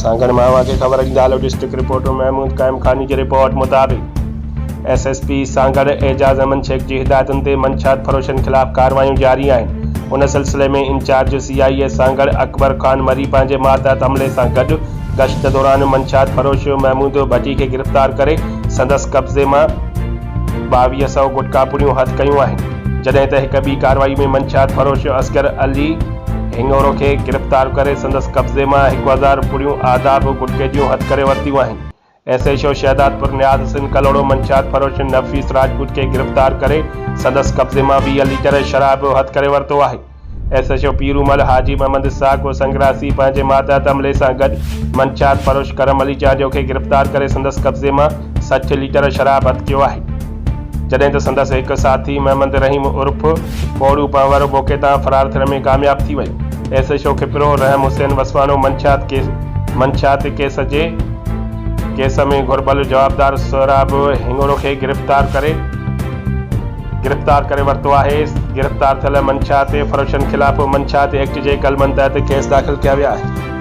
سانگهڙ مان اوهان کي خبر ڏيندا هلو ڊسٽرڪٽ رپورٽر محمود قائم خاني جي رپورٽ مطابق S S P Sanghar Ejaz Ahmed Shaikh جي هدايتن تي منشيات فروشن خلاف ڪارروايون جاري آهن ان سلسلي ۾ incharge C I A Sanghar Akbar Khan Marri پنهنجي ماتحت عملي سان گڏ گشت دوران منشيات فروش محمود ڀٽي کي گرفتار ڪري سندس قبضي مان 22 سئو گٽڪا پڙيون هٿ ڪيون آهن، جڏهن ته هڪ ٻي ڪارروائي ۾ منشيات فروش اصغر علي هڱورو کي گرفتار ڪري سندس قبضي مان 1000 پڙيون آداب گٽڪي جون هٿ ڪري ورتيون آهن. S H O Shahdadpur Niaz Hussain Kalhoro منشيات فروش نفيس راجپوت کي گرفتار ڪري سندس قبضي مان 20 ليٽر شراب هٿ ڪري ورتو آهي. S H O Piromal Haji Muhammad Ishaq Sangrasi پنهنجي ماتحت عملي سان گڏ منشيات فروش ڪرم علي چانڊيو کي گرفتار ڪري سندس قبضي مان 60 ليٽر شراب هٿ ڪيو آهي جڏهن ته سندس هڪ ساٿي محمد رحيم عرف پوڙهو پنهور موقعي تان فرار ٿيڻ ۾ ڪامياب ٿي ويو. S H O Khipro Rahim Hussain Waswano منشيات ڪيس منشيات ڪيس جي ڪيس ۾ گهربل جوابدار سهراب هڱورو کي گرفتار ڪري گرفتار ڪري ورتو آهي، گرفتار ٿيل منشيات فروشن خلاف منشيات ايڪٽ جي قلمن تحت ڪيس داخل ڪيا ويا آهن.